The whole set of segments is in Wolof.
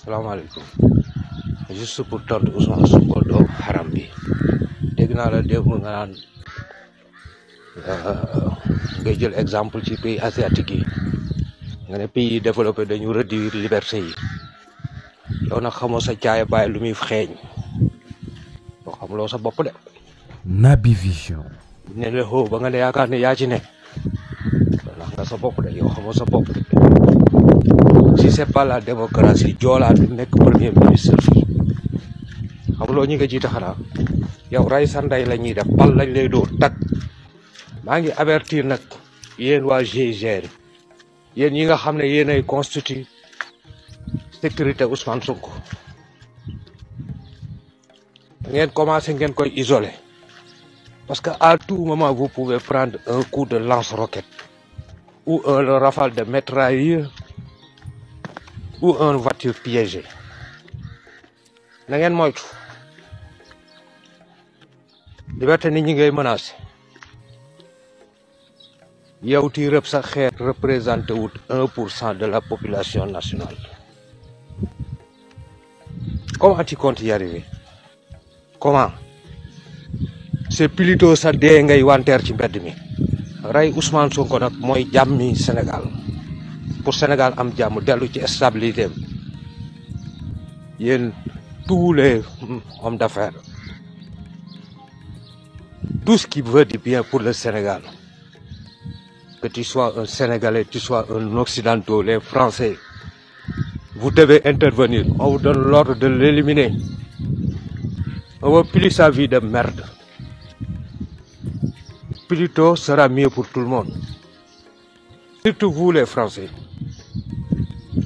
salaamaaleykum juste pour tontu Ousmane Sonko doomu xaram bi dégg naa la démb nga naan ngay jël exemple ci pays asiatique yi nga ne pays yi développé dañu réduire liberté yi yow nag xamoo sa caaya bàyyi lu muy xeeñ boo xamuloo sa bopp de. Naby Vision. ne la xoo ba nga ne yaakaar ne yaa ci ne ndax nga sa bopp de yow xamoo sa bopp de. si c'est pas la démocratie Joola du nekk premier ministre fii xamuloo ñi nga jiite xanaa yow ray sa ndey la ñuy def bal lañ lay dóor tag maa ngi avertir nag yéen waa GIGN yéen yi nga xam ne yéen ay constitue sécurité Ousmane Sonko ngeen commencé ngeen koy isoler parce que à tout moment vous pouvez prendre un coup de lance-roquette ou un rafale de mitrailleur ou une voiture piégée na ngeen moytu liberté nit ñi ngay menacé yow ti rëb sa xeet représenté wut 1% de la population nationale. Comment tu comptes y arriver? Comment? C'est plutôt sa dee ngay wanteer ci mbedd mi rey Ousmane Sonko nag mooy jàmmi Sénégal pour Sénégal am jàmm dellu ci stabilité am yéen tous les hommes d'affaires tout ce qui veut du bien pour le Sénégal, que tu sois un Sénégalais, tu sois un Occidental, les Français, vous devez intervenir. On vous donne l'ordre de l'éliminer. On veut plus sa vie de merde. Plutôt sera mieux pour tout le monde. Surtout vous les Français.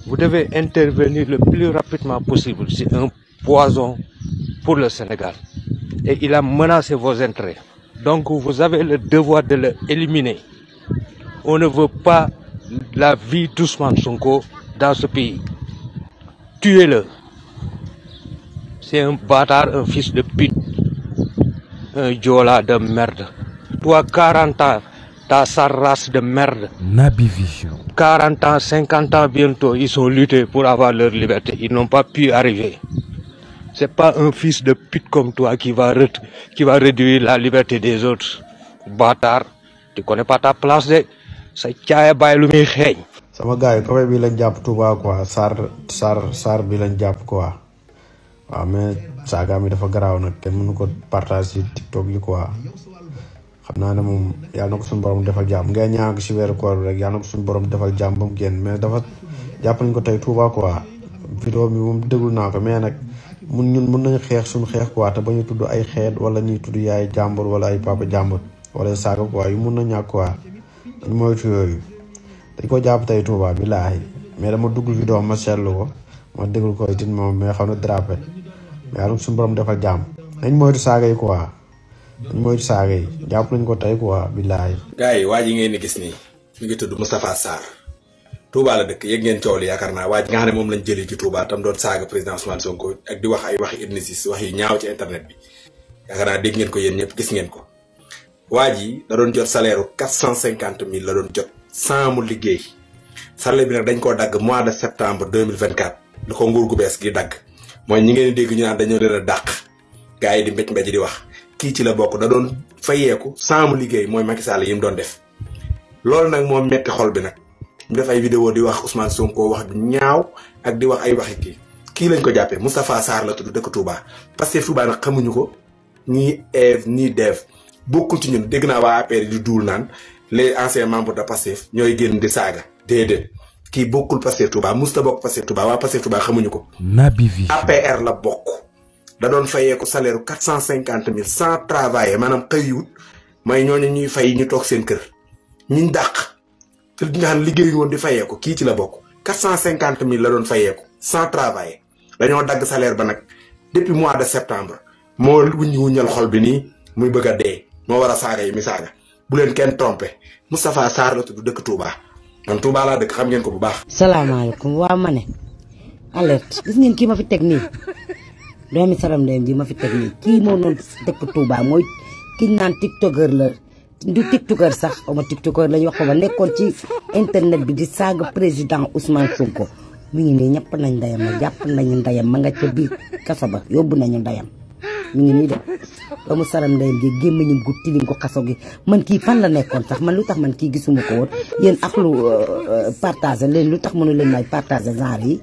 Vous devez intervenir le plus rapidement possible. C'est un poison pour le Sénégal. Et il a menacé vos intérêts. Donc vous avez le devoir de l'éliminer. On ne veut pas la vie d'Ousmane Sonko dans ce pays. Tuez-le. C'est un bâtard, un fils de pute, un Joola de merde. Toi, 40 ans, t'as sa race de merde. Naby Vision. 40 ans, 50 ans bientôt, ils ont lutté pour avoir leur liberté. Ils n'ont pas pu arriver. C'est pas un fils de pute comme toi qui va réduire la liberté des autres. Bâtard, tu connais pas ta place de sa caaya bàyyi lu muy xeeñ. sama gars yi copain bi lañ jàpp Touba quoi Sarr bi lañ jàpp quoi waaw mais saaga mi dafa garaaw nag kenn mënu ko partage ci TikTok yi quoi xam naa ne moom yàlla na ko suñu borom defal jàmm ngay ñaan ko ci weeru koor rek yàlla na ko suñu borom defal jàmm ba mu génn mais dafa jàpp nañ ko tey Touba quoi vidéo bi moom déglu naa ko mais nag ñun mën nañu xeex suñu xeex quoi te bañu tudd ay xeet wala ñuy tudd yaay jàmbur wala ay papa jàmbur wala saaga quoi yu mun na ñàkk quoi dañ moytu yooyu dañ ko jàpp tey Touba billaahi mais dama dugg vidéo ma seetlu ko ma déglu ko itin moom mais xam na drapé mais yàlla suñu borom defal jàmm nañ moytu saaga yi quoi dañ moytu saaga yi jàpp nañ ko tey quoi billaahi gars yi waa ji ngeen di gis nii mi ngi tudd Moustapha Sarr Touba la dëkk yëg ngeen coow li yaakaar naa waa ji nga xam ne moom lañ jëlee ci Touba tam doon saaga président Ousmane Sonko ak di wax ay waxi ethnicisme wax yu ñaaw ci internet bi yaakaar naa dégg ngeen ko yéen ñëpp gis ngeen ko waa ji da doon jot salaire u 450 000 la doon jot sans mu liggéey salaire bi nag dañ koo dagg mois de septembre 2024 lu ko nguur gu bees gi dagg mooy ñi ngeen di dégg ñu naan dañoo leen a dàq gars yi di mbéj di wax kii ci la bokk da doon fayeeku sans mu liggéey mooy Macky Sall yi mu doon def loolu nag moom metti xol bi nag mu def ay vidéo di wax Ousmane Sonko wax du ñaaw ak di wax ay waxi kii lañ ko jàppee Moustapha Sarr la tudd dëkk Touba parce que Touba nag xamuñu ko ñii Ève ñii Dev bokkul ci ñun dégg naa waa APR di duul naan les anciens membres de Pastef ñooy génn di saaga déedéet kii bokkul Pastef Touba musta bokk Pastef Touba waa Pastef Touba xamuñu ko. Naby Vision. APR la bokk da doon fayee ko salaire 450 000 sans travailler maanaam xëyiwut mooy ñooñu ñuy fay ñu toog seen kër ñiñ dàq te nga xam liggéeyu woon di fayee ko kii ci la bokk 450 000 la doon fayee ko sans travailler dañoo dagg salaire ba nag depuis mois de septembre moo wuññal xol bi nii muy bëgg a dee. moo war a saaga yi mi saaga bu leen kenn trompé Moustapha Sarr la tudd dëkk Touba man Touba laa dëkk xam ngeen ko bu baax. salaamaaleykum waa ma ne alerte gis ngeen kii ma fi teg nii doomi saram ndeyam ji ma fi teg nii kii moo noonu dëkk Touba mooy ki naan tiktoker la du tiktoker sax xaw ma tiktoker la ñu wax ko ba nekkoon ci internet bi di saaga président Ousmane Sonko mi ngi nii ñëpp nañ ndeyam nag jàpp nañu ndeyam ma nga ca biir kaso ba yóbbu nañu ndeyam mi ngi nii de doomu saram ndeyam ji gémmiñam gu tilim ko kaso gi man kii fan la nekkoon sax man lu tax man kii gisuma ko woon yéen ak lu partagé leen lu tax mënu leen may partagé genre yi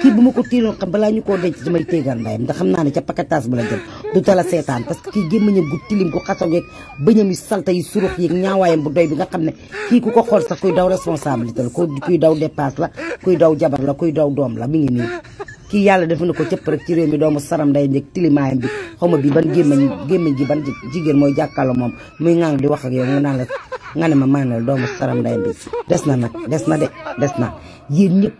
kii bu ma ko tiiloon xam balaa ñu koo denc damay téegal ndeyam ndax xam naa ne ca paquetage ba la jëm du tala seetaan parce que kii gémmiñam gu tilim ko kaso geeg bëñam yu salta yu surux yeeg ñaawaayam bu doy bi nga xam ne kii ku ko xool sax kuy daw responsabilité la kuy daw dépasse la kuy daw jabar la kuy daw doom la mi ngi nii kii yàlla def na ko cëpp rek ci réew mi doomu saram ndeyam jeeg tilimaayam bi xaw ma bi ban gémmiñ gi ban jigéen mooy jàkkaarloo moom muy ngang di wax ak yow nga naan la nga ne ma maanal doomu saram ndeyam bi des na nag des na yéen ñëpp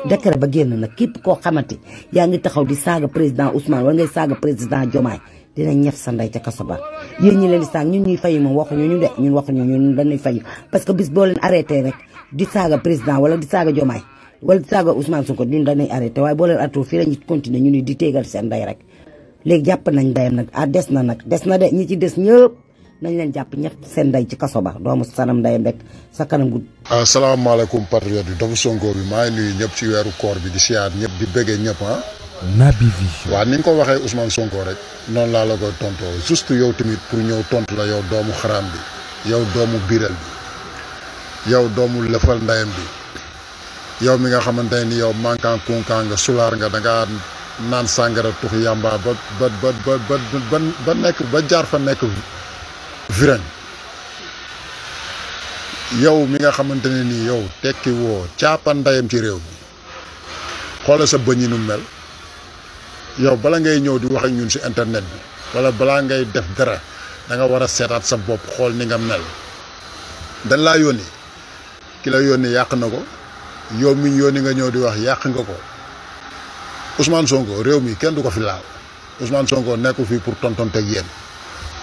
décret ba génn nag képp koo xamante yaa ngi taxaw di saaga président Ousmane wala ngay saaga président Diomaye dina ñef sa ndey ca kaso ba yéen ñi leen di saag ñun ñuy fayu moom waxuñu ñu de ñun waxuñu ñun dañuy fayu parce que bis boo leen arrêté rek di saaga président wala di saaga Diomaye wala di saaga Ousmane Sonko ñun dañuy arrêté waaye boo leen arrêté fii la ñu continuer ñu ni di téegal seen ndey rek léegi jàpp nañ ndeyam nag des na de ñi ci des ñëpp nañ leen jàpp ñett seen ndey ci kaso ba doomu sanam ndeyam rek sa kanam gu asalaamaaleykum patriote bi Dofu Sonko bi maa ngi nuyu ñëpp ci weeru koor bi di siyaar ñëpp di bëggee ñëpp Naby Vision. waaw ni nga ko waxee Ousmane Sonko rek noonu laa la koy tontoo juste yow tamit pour ñëw tontu la yow doomu xaraam bi yow doomu biiral bi yow doomu lëfal ndeyam bi yow mi nga xamante ni yow mankan kunkan nga sulaar nga dangaa naan sàngara tux yàmba ba nekk ba jaar fa nekk viren yow mi nga xamante ne nii yow tekki woo caapa ndeyam ci réew mi xoolal sa bëñ yi nu mel yow bala ngay ñëw di wax ak ñun si internet bi wala balaa ngay def dara da nga war a seetaat sa bopp xool ni nga mel dañ laa yónni ki la yónni yàq na ko yow mi yónni nga ñëw di wax yàq nga ko Ousmane Sonko réew mi kenn du ko fi laal Ousmane Sonko nekku fii pour tontonteeg yéen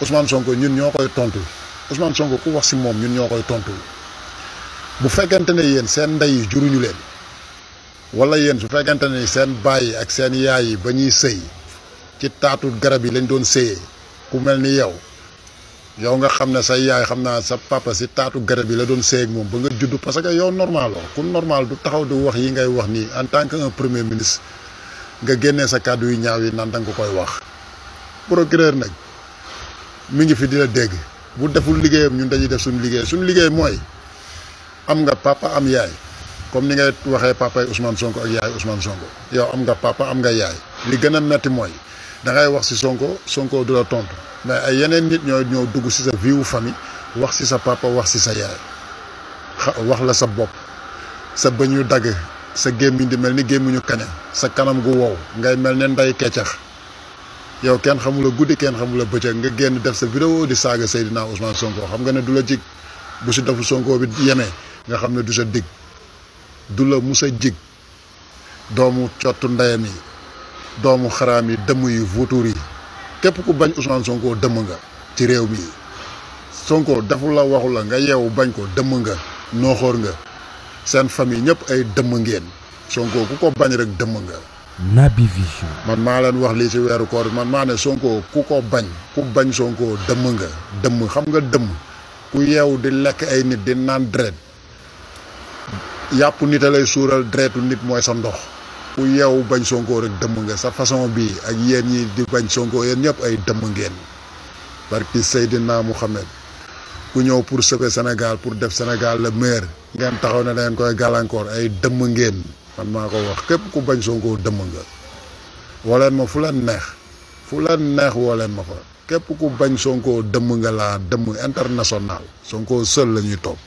Ousmane Sonko ñun ñoo koy tontu Ousmane Sonko ku wax si moom ñun ñoo koy tontu bu fekkente ne yéen seen ndey yi juruñu leen wala yéen su fekkente ne seen baay yi ak seen yaay yi ba ñuy sëy ci taatu garab yi lañ doon sëyee ku mel ni yow nga xam ne sa yaay xam naa sa papa si taatu garab yi la doon sëy ak moom ba nga judd parce que yow normal oo ku normal du taxaw di wax yi ngay wax nii en tant que un premier ministre nga génnee sa kàddu yu ñaaw yi naan danga ko koy wax procureur nag mi ngi fi di la dégg bu deful liggéeyam ñun dañuy def suñu liggéey mooy am nga papa am yaay comme ni ngay waxee papa Ousmane Sonko ak yaay Ousmane Sonko yow am nga papa am nga yaay li gën a metti mooy da ngay wax si Sonko du la tontu mais ay yeneen nit ñoo dugg si sa vie wu famille wax si sa papa wax si sa yaay wax la sa bopp sa bëñ yu dagg sa gémmiñ di mel ni gémmiñu kaña sa kanam gu wow ngay mel ne nday keccax yow kenn xamula guddi kenn xamula bëccëg nga génn def sa vidéo di saaga Seydina Ousmane Sonko xam nga ne du la jig bu si Dofu Sonko bi yemee nga xam ne du sa dig du la musa jig doomu cottu ndeyam yi doomu xaraam yi dëmm yi vautour yi képp ku bañ Ousmane Sonko dëmm nga ci réew mi Sonko defu la waxu la nga yeewu bañ ko dëmm nga nooxoor nga seen famille ñëpp ay dëmm ngeen Sonko ku ko bañ rek dëmm nga Naby Vision. man maa leen wax lii ci weeru koor man maa ne Sonko ku bañ Sonko dëmm nga dëmm xam nga dëmm ku yeewu di lekk ay nit di naan deret yàpp nit a lay suural deretu nit mooy sa ndox ku yeewu bañ Sonko rek dëmm nga sa façon bii ak yéen ñi di bañ Sonko yéen ñëpp ay dëmm ngeen barki Seydina Mouhamed ku ñëw pour sauver Sénégal pour def Sénégal le meilleur ngeen taxaw ne dangeen koy gàllankoor ay dëmm ngeen man maa ko wax képp ku bañ Sonko dëmm nga woo leen ma fu leen neex woo leen ma fa képp ku bañ Sonko dëmm nga laa dëmm international Sonko seul la ñuy topp